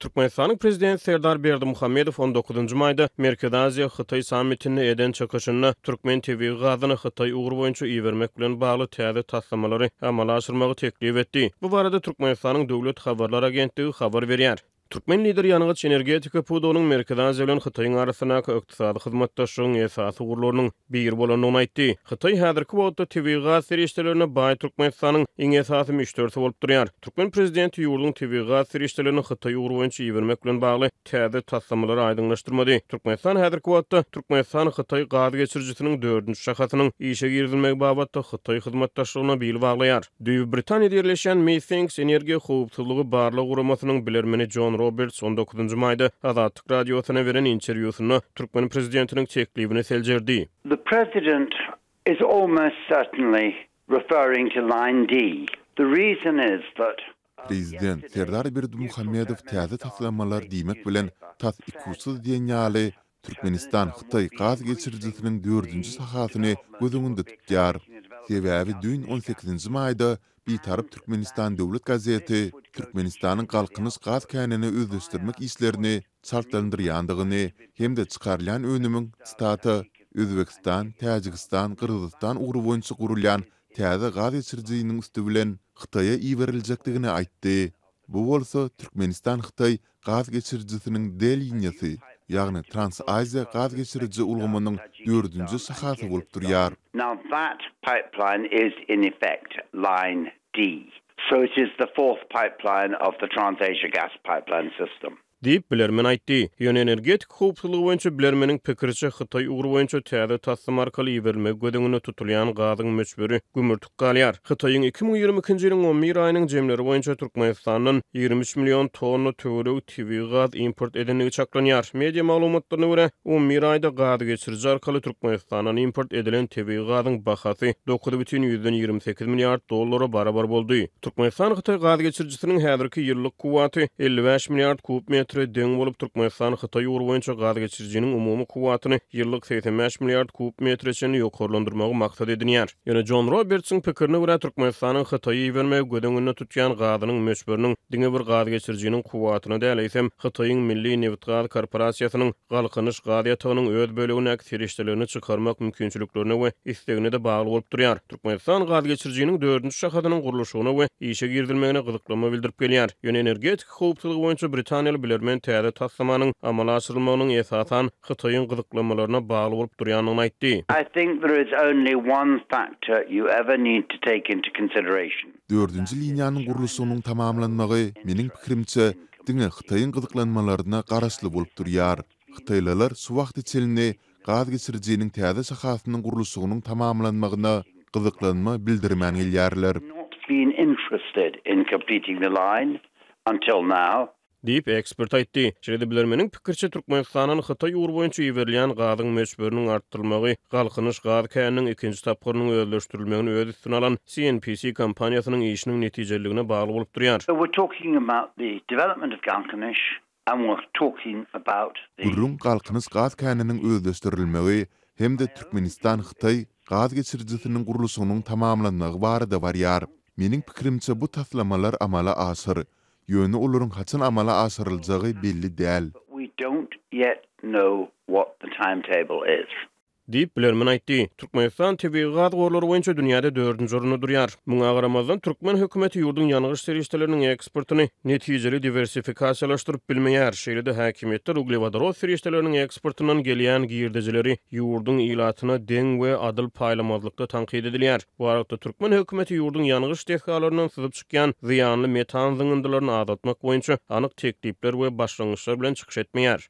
Türkmenistanyň Prezidenti Serdar Berdimuhamedow on dokuzynjy maýda Merkezi Aziýa, Hytaý sammitinde eden çykyşynda türkmen tebigy gazyny Hytaý ugry boýunça ibermek bilen bagly täze taslamalary amala aşyrmagy teklip etdi. Bu barada Türkmenistanyň Döwlet habarlar agentligi habar berýär. Türkmen Lideri ýangyç-energetika pudagynyň Merkezi Aziýa bilen Hytaýyň arasyndaky ykdysady hyzmatdaşlygyň esasy ugurlarynyň biri bolandygyny aýtdy. Hytaý häzirki wagtda tebigy gaz serişdelerine baý Türkmenistanyň iň esasy müşderisi bolup durýar. Türkmen prezidenti ýurduň tebigy gaz serişdelerini Hytaý ugry boýunça ibermek bilen bagly täze taslamalary aýdyňlaşdyrmady. Türkmenistan häzirki wagtda Türkmenistan-Hytaý gaz geçirijisiniň dördünji şahasynyň işe girizilmegi babatda Hytaý hyzmatdaşlygyna bil baglaýar. Düýbi Britaniýada ýerleşýän Methinks energiýa howpsuzlygy barlag guramasynyň bilermeni Jon Roberts on dokuzynjy maýda Azatlyk Radiosyna beren interwýusynda türkmen prezidentiniň teklibini seljerdi. The president is almost certainly referring to Line D. The reason is that Prezident Serdar Berdimuhamedow täze taslamalar diýmek bilen, tas ikuçsuz diýen ýaly, Türkmenistan-Hytaý gaz geçirijisiniň dördünji şahasyny göz öňünde tutýar. Sebäbi düýn on sekizinji maýda Bitarap Türkmenistan döwlet gazeti Türkmenistanyň Galkynyş gaz känini özleşdirmek işlerini çaltlandyrýandygyny hem-de çykarylýan önümiň, sitata, Özbegistan, Täjigistan, Gyrgyzystan ugry boýunça gurulýan täze gaz geçirijiniň üsti bilen Hytaýa iberiljekdigini aýtdy. Bu bolsa Türkmenistan-Hytaý gaz geçirijisiniň D-liniýasy, ýagny Trans-Aziýa gaz geçiriji ulgamynyň dördünji şahasy bolup durýar. Now that pipeline is in effect line D. So it is the fourth pipeline of the Trans-Asia gas pipeline system. Diýip, bilermen aýtdy. Ýöne energetika howpsuzlygy boýunça bilermeniň pikiriçe, Hytaý ugry boýunça täze taslama arkaly iberilmegi göz öňünde tutulýan gazyň möçberi gümürtik galýar. Hytaýyň 2022-nji ýylyň on bir aýynyň jemleri boýunça Türkmenistandan 23 million tonna töweregi tebigy gaz import edendigi çaklanýar. Media maglumatlaryna görä, on bir aýda gazgeçiriji arkaly Türkmenistandan import edilen tebigy gazyň bahasy 9,28 milliard dollara barabar boldy. Türkmenistan-Hytaý gaz geçirijisiniň häzirki ýyllyk kuwwaty 55 milliard kub metre deň bolup, Türkmenistan-Hytaý ugry boýunça gaz geçirijiniň umumy kuwwatyny ýyllyk 85 milliard kub metre çenli ýokarlandyrmagy maksat edinýär. Ýöne Jon Robertsiň pikirine görä, Türkmenistanyň Hytaýa ibermegi göz öňünde tutýan gazynyň möçberiniň diňe bir gaz geçirijiniň kuwwatyna däl, eýsem, Hytaýyň Milli nebitgaz korporasiýasynyň Galkynyş gaz ýatagynyň öz bölegindäki serişdelerini çykarmak mümkinçiliklerine we islegine-de bagly bolup durýar. Türkmenistan gazgeçirijiniň dördünji şahasynyň gurluşygyna we işe girizilmegine gyzyklanma bildirip gelýär. Ýöne energetika howpsuzlygy boýunça britaniýaly bilermen täze taslamanyň amala aşyrylmagynyň esasan Hytaýyň gyzyklanmalaryna bagly bolup durýandygyny aýtdy. I think there is only one factor you ever need to take into consideration. Dördünji liniýanyň gurluşygynyň tamamlanmagy, meniň pikirimçe, diňe Hytaýyň gyzyklanmalaryna garaşly bolup durýar. Hytaýlylar şu wagta çenli gaz geçirijiniň täze şahasynyň gurluşygynyň tamamlanmagyna gyzyklanma bildirmän gelýärler. Diýip, ekspert aýtdy. Şeýle-de bilermeniň pikiriçe, Türkmenistandan Hytaý ugry boýunça iberilýän gazyň möçberiniň artdyrylmagy Galkynyş gaz käniniň ikinji tapgyrynyň özleşdirilmegini öz üstüne alan CNPC kompaniýasynyň işiniň netijeliligine bagly bolup durýar. Gürrüň Galkynyş gaz käniniň özleşdirilmegi hem-de Türkmenistan-Hytaý gaz geçirijisiniň gurluşygynyň tamamlanmagy barada barýar. Meniň pikirimçe bu taslamalar amala aşyr. Ýöne olaryň haçan amala aşyryljagy belli däl. Diýip, bilermen aýtdy. Türkmenistan tebigy gaz gorlary boýunça dünýäde dördünji orunda durýar. Muňa garamazdan, türkmen hökümeti ýurduň ýangyç serişdeleriniň eksportyny netijeli diwersifikasiýalaşdyryp bilmeýär. Şeýle-de, häkimiýetler uglewodorod serişdeleriniň eksportyndan gelýän girdejileri ýurduň ilatyna deň we adyl paýlamazlykda tankyt edilýär. Bu aralykda, türkmen hökümeti ýurduň ýangyç desgalaryndan syzyp çykýan zyýanly metan zyňyndylaryny azaltmak boýunça anyk teklipler we başlangyçlar bilen çykyş etmeýär.